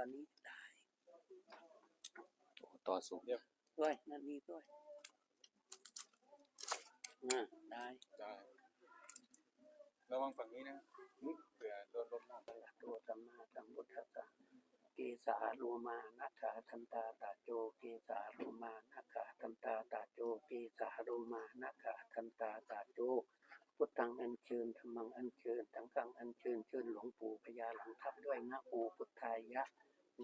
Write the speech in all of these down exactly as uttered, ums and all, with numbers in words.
อันนี้ได้ โอ้ ต่อสูง เดี๋ยว ด้วย นั่นนี่ด้วย อ่า ได้ ได้ ระวังฝั่งนี้นะ เผื่อโดนลมหนาว Arahato sammāsambuddhassa. Kesā lomā nakhā dantā taco. Kesā lomā nakhā dantā taco. Kesā lomā nakhā dantā taco. Buddhaṃ อัญเชิญ Dhammaṃ อัญเชิญ Saṅghaṃ อัญเชิญ เชิญหลวงปู่พญาหลังทับด้วย Namo buddhāya.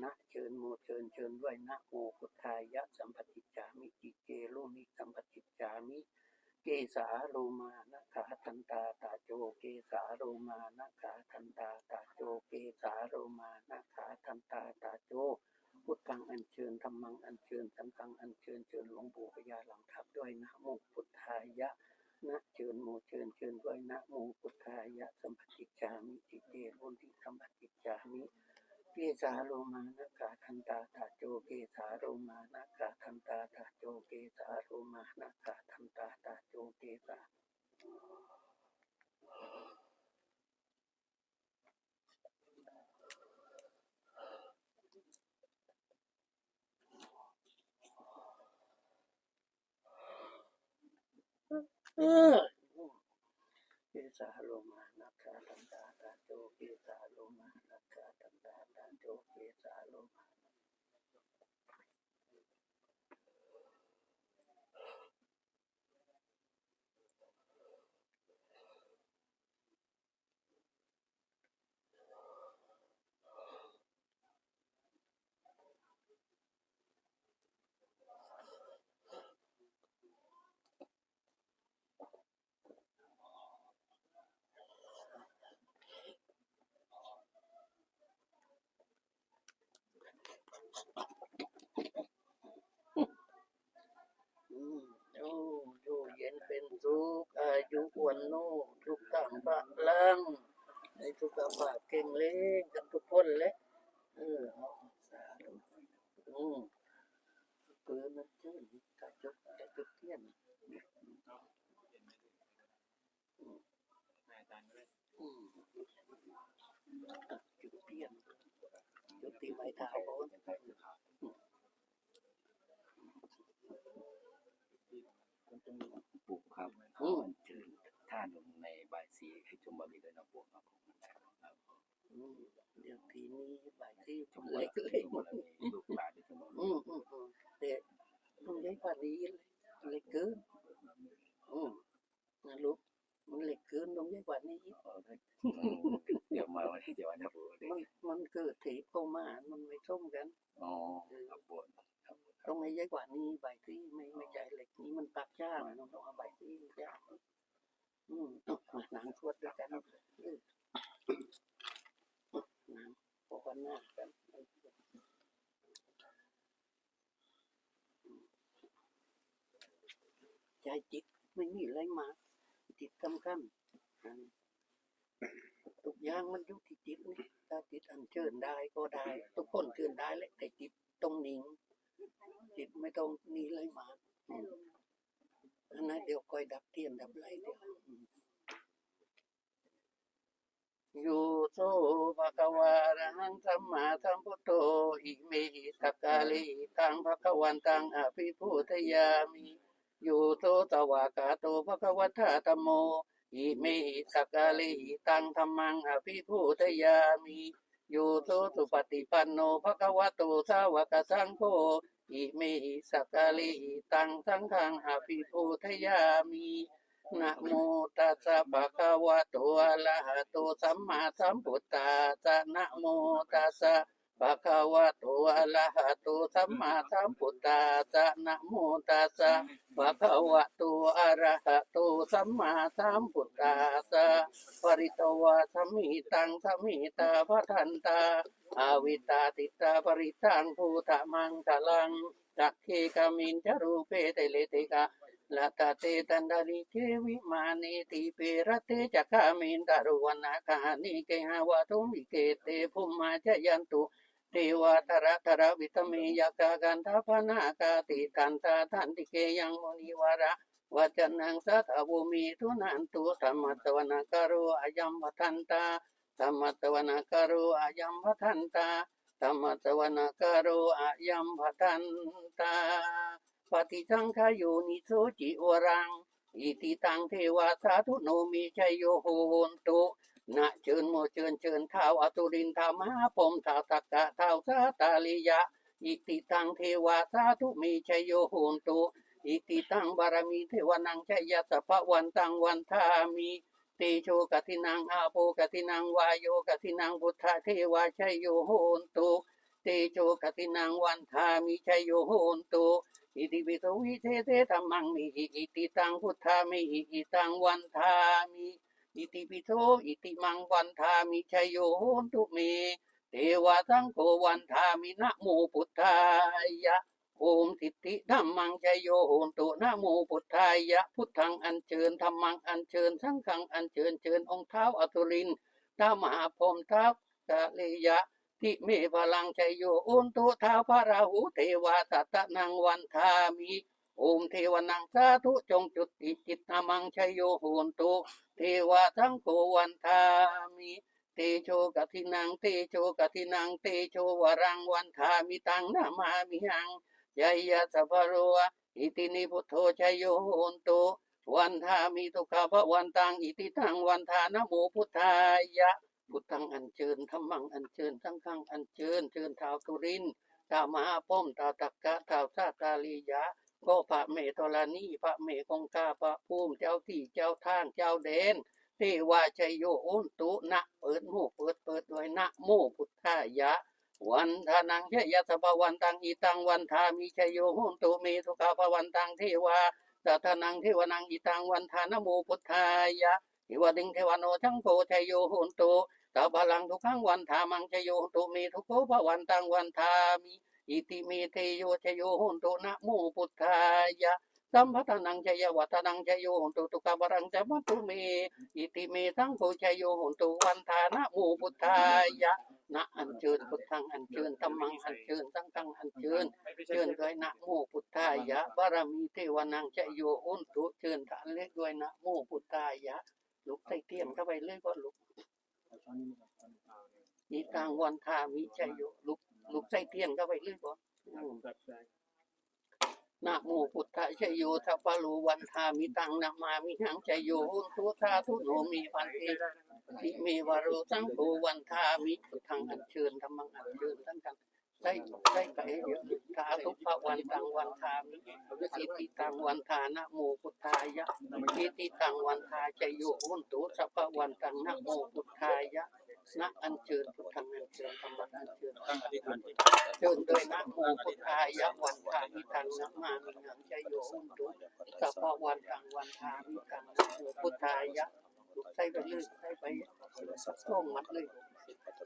นะ เชิญ โม เชิญ เชิญด้วย Namo buddhāya. Sampaṭicchāmi. Cīcero ni sampaṭicchāmi. Kesā lomā nakhā dantā taco. Kesā lomā nakhā dantā taco. Kesā lomā nakhā dantā taco. Buddhaṃ อัญเชิญ Dhammaṃ อัญเชิญ Saṅghaṃ อัญเชิญ เชิญหลวงปู่พญาหลังทับด้วย Namo buddhāya. นะ เชิญ โม เชิญ เชิญด้วย Namo buddhāya. Sampaṭicchāmi. Cīcero ni sampaṭicchāmi. Kesā lomā nakhā dantā taco. Kesā lomā nakhā dantā taco. Kesā lomā nakhā dantā taco. Kesā Kesā lomā nakhā dantā taco. Kesā lomā nakhā dantā taco. Kesā lomā Ayu vaṇṇo sukhaṃ balaṃ. ให้สุขภาพแข็งแรงกันทุกคนแหละ เออ เอา สาธุ อืม ปืนมันจืด ถ้าจุด ถ้าจุดเทียน อืม อ่ะ จุดเทียน จุดที่ไม้เท้าก่อน ปู่ครับ อืม ขออัญเชิญท่านลงในบายสีให้ชมบารมีด้วยนะปู่ครับ อืม เดี๋ยวทีนี้บายสี ชมบารมี เล็กๆ ชมบารมี ลูกหลานที่ชมบารมี อืม อืม อืม แต่ต้องใหญ่กว่านี้ เล็กเกิน อืม นะลูก มันเล็กเกิน ต้องใหญ่กว่านี้อีก เดี๋ยวมาวันนี้ เดี๋ยววันนี้ มัน มันเกิดเทปเข้ามา มันไม่สมกัน อ๋อ เออ ครับผม ครับผม ต้องให้ใหญ่กว่านี้ ใบที่ไม่ ไม่ใช่เล็กนี้ มันปากช้า มันต้องเอาใบที่ยาว อืม มานั่งสวดด้วยกัน เออ นั่งภาวนากัน ใช้จิต ไม่มีอะไรมาก จิตสำคัญ ทุกอย่างมันอยู่ที่จิตนี่ ถ้าจิตอัญเชิญได้ก็ได้ ทุกคนเชิญได้แหละ แต่จิตต้องนิ่ง จิตไม่ต้องมีอะไรมาก อืม อันนั้นเดี๋ยวค่อยดับเทียนดับอะไรเดี๋ยว อืม Yo so bhagavā arahaṃ sammāsambuddho, imehi sakkārehi taṃ bhagavantaṃ abhipūjayāmi. Yo so svākkhāto bhagavatā dhammo, imehi sakkārehi taṃ dhammaṃ abhipūjayāmi. Yo so supaṭipanno bhagavato sāvakasaṅgho, imehi sakkārehi taṃ saṅghaṃ abhipūjayāmi. Namo tassa bhagavato arahato sammāsambuddhassa. Namo tassa bhagavato arahato sammāsambuddhassa. Namo tassa bhagavato arahato sammāsambuddhassa. Pharitvā samitaṃ samitā bhadantā, avisā cittā parittaṃ brūtha maṅgalaṃ. Sagge kāme ca rūpe girisikharataṭe cantalikkhe vimāne, dīpe raṭṭhe ca gāme taruvanagahane gehavatthumhi khette, bhummā cāyantu devā jalathalavisame yakkhagandhabbanāgā, tiṭṭhantā santike yaṃ munivaravacanaṃ sādhavo me suṇantu. Dhammassavanakālo ayambhadantā. Dhammassavanakālo ayambhadantā. Dhammassavanakālo ayam bhadantā, paṭisaṅkhā yoniso cīvaraṃ. Iti taṃ devā sādhuno me jayo hontu. นะ เจิญ หมู่เจิญ เจิญท้าวอสุรินทร์ ท้าวมหาพรหม ท้าวสักกะ ท้าวสาตาลียะ Iti taṃ devā sādhu me jayo hontu. Iti taṃ pāramī devānaṃ jayasabhavantaṃ vandāmi. Tejo kaṭhinaṃ āpo kaṭhinaṃ vāyo kaṭhinaṃ buddha devā jayo hontu. Tejo kaṭhinaṃ vandāmi jayo hontu. Itipi so visese dhammaṃ me hi. Iti taṃ buddhaṃ me hi. Itaṃ vandāmi. Itipi so imaṃ vandāmi jayo hontu me. Devasaṅgho vandāmi namo buddhāya. Om siddhi dhammaṃ jayo hontu namo buddhāya. Buddhaṃ อัญเชิญ dhammaṃ อัญเชิญ saṅghaṃ อัญเชิญ เจิญองค์ท้าวอสุรินทร์ ท้าวมหาพรหม ท้าวสาลียะ Ti me balaṃ jayo hontu. ท้าวพระราหู devā sassanaṃ vandāmi. Om devānaṃ sādhu จงจุติจิต namaṃ jayo hontu. Devasaṅgho vandāmi. Tejo kaṭhinaṃ tejo kaṭhinaṃ tejo varaṃ vandāmi taṃ namāmihaṃ. Jayasabhalo iti ni buddho jayo hontu. Vandāmi sukhā bhavantaṃ iti taṃ vandāmi namo buddhāya. Buddhaṃ อัญเชิญ dhammaṃ อัญเชิญ saṅghaṃ อัญเชิญ เจิญท้าวสุรินทร์ ท้าวมหาพรหม ท้าวสักกะ ท้าวสาตาลียะ ขอพระแม่ธรณี พระแม่คงคา พระภูมิ เจ้าที่เจ้าทาง เจ้าแดน devā jayo hontu นะ เปิดหมู่เปิด เปิดด้วย namo buddhāya. Vandānaṃ jayasabhavantaṃ itaṃ vandāmi jayo hontu me sukhā bhavantaṃ devā sassanaṃ devānaṃ itaṃ vandāmi namo buddhāya. Devasaṅgho jayo hontu. Sabalaṃ sukhaṃ vandāmaṃ jayo hontu me sukho bhavantaṃ vandāmi. Iti me tejo jayo hontu namo buddhāya. Sampadaṃ jayavadanaṃ jayo hontu sukhā balaṃ ca hotu me. Iti me saṅgho jayo hontu vandāmi namo buddhāya. นะ อัญเชิญ buddhaṃ อัญเชิญ dhammaṃ อัญเชิญ saṅghaṃ อัญเชิญ เจิญด้วย namo buddhāya. บารมีเทวานัง jayo hontu เจิญทานเล็กด้วย namo buddhāya. ลูกใส่เตียนเข้าไปเลยก่อนลูก Itaṃ vandāmi jayo ลูก ลูกใส่เตียนเข้าไปเลยก่อน อืม Namo buddhāya jayo sabbalo vandāmi taṃ namāmihaṃ jayo hontu sādhuno me bhante. Ti me balaṃ saṅgho vandāmi. Buddhaṃ อัญเชิญ dhammaṃ อัญเชิญ saṅghaṃ ใส่ ใส่ไปเยอะๆ sādhu bhavantaṃ vandāmi. Iti taṃ vandāmi namo buddhāya. Iti taṃ vandāmi jayo hontu sabbhavantaṃ namo buddhāya. นะ อัญเชิญ buddhaṃ อัญเชิญ dhammaṃ อัญเชิญ เจิญด้วย namo buddhāya. Vandāmi taṃ namāmihaṃ jayo hontu sabbhavantaṃ vandāmi taṃ namo buddhāya. ลูกใส่ไปเลย ใส่ไป สองมัดเลย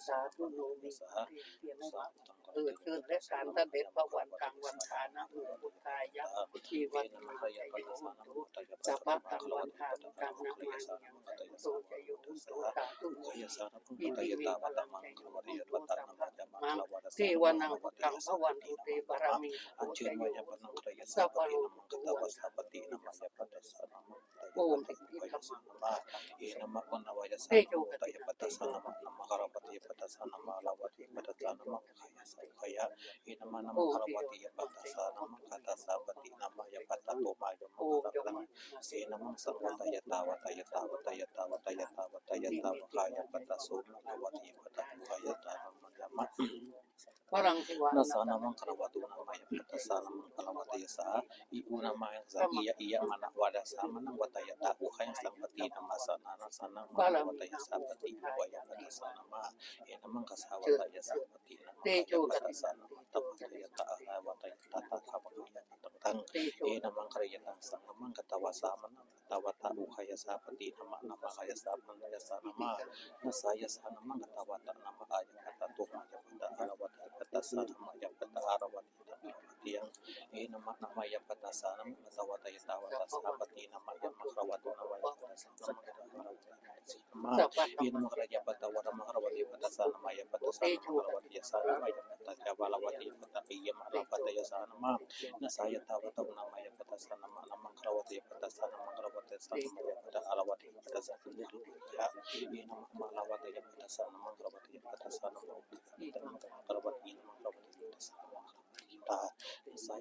Sādhuno me bhante. เออ เจิญและการเสด็จ bhavantaṃ vandāmi namo buddhāya. Jīvamahaṃ jayo hontu sabbataṃ vandāmi taṃ namāmihaṃ jayo hontu jayo hontu sādhuno me. Iti me balaṃ jayo hontu sabbamaṃ devānaṃ buddhaṃ bhavantu te. Bārami buddho jayo hontu sabbalo hontu vandāmi namo buddhāya. Om siddhi dhamma Inama nama vayasa tejo nama utaya patasa nama nama karavati patasa nama lavati patasa nama khaya sakhaya. Inama nama karavati patasa nama kata sapati nama ya pata toma yama karavati. Inama savataya tavataya tavataya tavataya tavataya tavakaya pataso lavati pataso khaya tama yama. Nasa namaṃ karavatu namaya patasa namaṃ karavati yasa. Iu namaṃ sa iya iya mana vadasa manaṃ vatayata uhayaṃ sampati namasa nanasaṃ manaṃ vatayasa pati uvaya patasa nama. Enamaṃ kasa vatayasa pati namaya patasa namaṃ tavatayata aravatayata tathāvataya taṃ. Enamaṃ kariyataṃ saṃ namaṃ katavasa manaṃ tavata uhayasapaṭi nama nama ayasa manayasa nama nasayasa namaṃ katavata nama ayapata tumhayapata aravatayapatassa namayapata aravatayata aravatiyam. Enama namayapatassa namaṃ katavata yatavata sapaṭi nama yamaṃ karavatu namayapatassa namaṃ katavata nama. Enama kariyapata varamaṃ karavatiyapatassa namayapatassa namaṃ karavatiyassa namayapata ca varavatiyapata iyam aravatayasa nama nasayatavata unamaya patassa nama namaṃ karavatiyapatassa namaṃ karavatiyassa namayapata aravatiyapatassa namaṃ karavatiyā. Enama ama aravatiyapatassa namaṃ karavatiyapatassa namaṃ karavatiyapatassa namaṃ karavatiyā.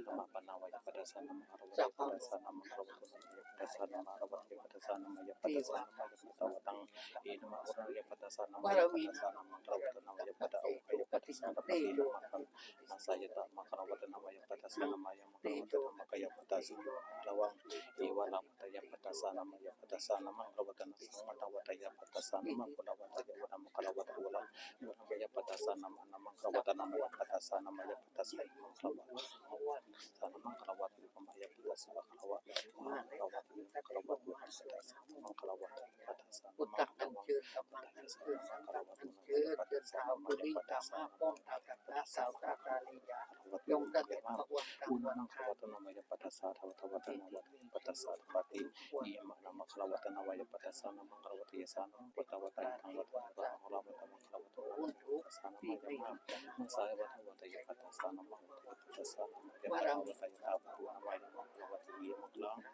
Ena ma pana vaya pattasa nama āravati pattasa nama āravati nama ya pattasa nama āravati ya pattasa nama ya pattasa nama ya pattavataṃ. Ena ma urana ya pattasa nama ya pattasa nama āravati nama ya patta uka ya pattasa tapati nama kan nasa ya ta ma āravati nama ya pattasa nama ya ma āravati nama ka ya pattasa nama āravang. Eva āravati ya pattasa nama ya pattasa nama āravati nama saṃvatavata ya pattasa nama kulavata ya nama āravati ulam. Eva nama ya pattasa nama nama āravati nama ya pattasa nama ya pattasa nama āravati nama āravati. Ena ma āravati upama ya pattasa āravati āravati ya pattasa nama āravati ya pattasa nama āravati ya pattasa nama āravati ya pattasa nama ya pattasa nama āravati ya pattasa nama āravati nama ya pattasa āravati nama ya pattasa tapati. Ena ma nama āravati nama ya pattasa nama āravati ya sa nama pattavata ya taṃ vata ya pattasa nama āravati nama āravati nama ya ma ma sa ya pattavata ya pattasa nama āravati ya pattasa nama ya pattavata ya ta nama ya ma āravati ya ma āravati ya ma āravang.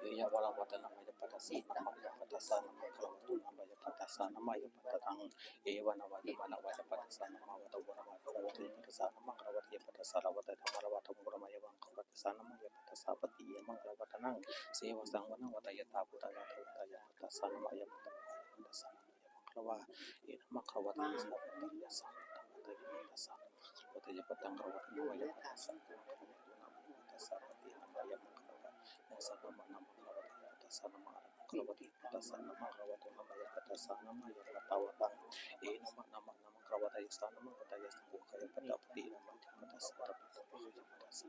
Eva āravati nama ya pattasa nama ya pattasa nama āravati nama ya pattasa nama ya pattataṃ. Eva nama ya pana vaya pattasa nama āravati nama āravati ya pattasa nama āravati ya pattasa āravati nama āravati nama āravati ya pattasa nama ya pattasa tapati. Ena ma āravati nama sevaṃ saṃvaṇṇavata ya ta buddha āravati ya pattasa nama ya pattavata ya pattasa nama ya ma āravati. Ena ma āravati ya sa pattaya sa pattavata ya pattasa nama āravati ya pattaṃ āravati nama ya pattasa nama āravati nama ya pattasa tapati. Ena ma ya ma āravati ya sa nama nama āravati ya pattasa nama āravati ya pattasa nama āravati ya pattasa nama ya pattavataṃ. Ena ma nama nama āravati ya sa nama pattaya sa uka ya pattavati nama ya pattasa tapati nama ya pattasa.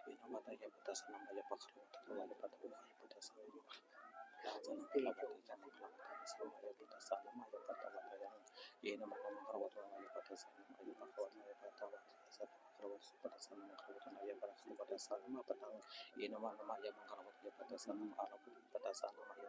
Ena ma ta ya pattasa nama ya pa āravati nama ya patta uka ya pattasa nama āravati ya ma āravati ya sa nama āravati ya pattasa nama ya pattavataṃ. Ena ma nama āravati nama ya pattasa nama ya pa āravati nama ya pattavata ya sa nama āravati ya pattasa nama āravati nama ya patta uka ya pattasa nama pattaṃ. Ena ma nama ya ma āravati ya pattasa nama āravati ya pattasa nama ya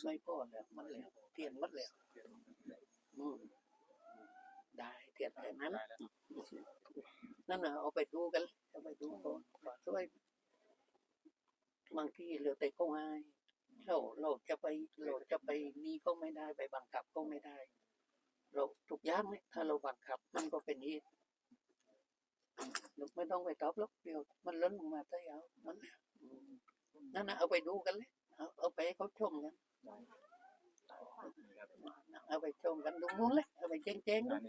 ช่วยพ่อแล้ว มันแล้ว เทียนหมดแล้ว อืม ได้ เทียนแค่นั้น นั่นน่ะ เอาไปดูกันเลย เอาไปดูก่อน ว่าช่วย บางทีเหลือแต่เขาให้ เรา เราจะไป เราจะไปนี่ก็ไม่ได้ ไปบังคับก็ไม่ได้ เรา ทุกอย่างเนี่ย ถ้าเราบังคับ มันก็เป็นเหตุ ไม่ต้องไปตอบหรอก เดี๋ยวมันหล่นลงมาใส่เอา มัน อืม นั่นน่ะ เอาไปดูกันเลย เอา เอาไปให้เขาชมกัน เอาไปชมกันตรงนู้นเลย เอาไปแจ้งๆ นะ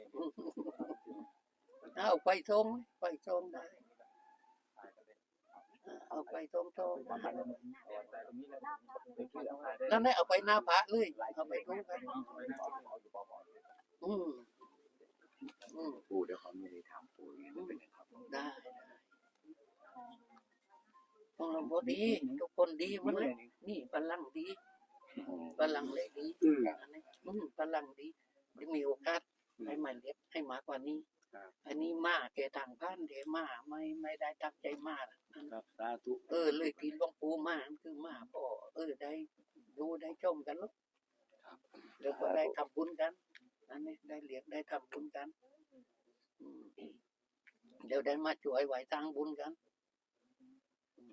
เอาไปส่ง ไปส่งได้ เอาไปส่งต่อ นั่นแหละ เอาไปหน้าพระเลย เอาไปดูกัน อืม อืม ปู่ เดี๋ยวขออนุญาตถามปู่อีกนิดนึงครับ ได้ ได้ ของหลวงพ่อดี ทุกคนดีหมดเลย นี่พลังดี พลังเลยดี อืม อันนี้ อืม พลังดี ได้มีโอกาส อืม ให้มาเรียน ให้มากกว่านี้ ครับ อันนี้มาแค่ทางผ่าน เดี๋ยวมา ไม่ ไม่ได้ตั้งใจมา ครับ สาธุ เออ เลยที่หลวงปู่มา คือมา ก็ เออ ได้รู้ ได้ชมกันเนาะ ครับ แล้วก็ได้ทำบุญกัน อันนี้ได้เรียน ได้ทำบุญกัน อืม เดี๋ยวได้มาช่วยไหว้สร้างบุญกัน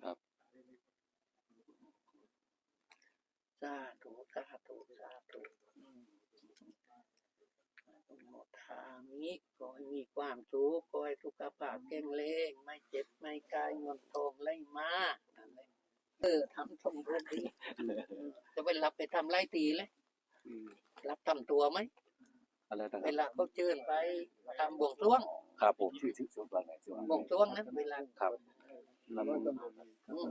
ครับ สาธุ สาธุ สาธุ อืม อนุโมทามิ ขอให้มีความสุข ขอให้สุขภาพแข็งแรง ไม่เจ็บ ไม่ไข้ เงินทองไหลมา นั่นแหละ เออ ทำสมบูรณ์ดี จะไปรับไปทำหลายทีเลย อืม รับทำตัวไหม อะไรต่างๆ เวลาเขาเชิญไปทำบวงสรวง ครับผม ชื่อ ชื่อ ชื่อว่าไง ชื่อว่าไง บวงสรวงนะ เวลา ครับ อืม อืม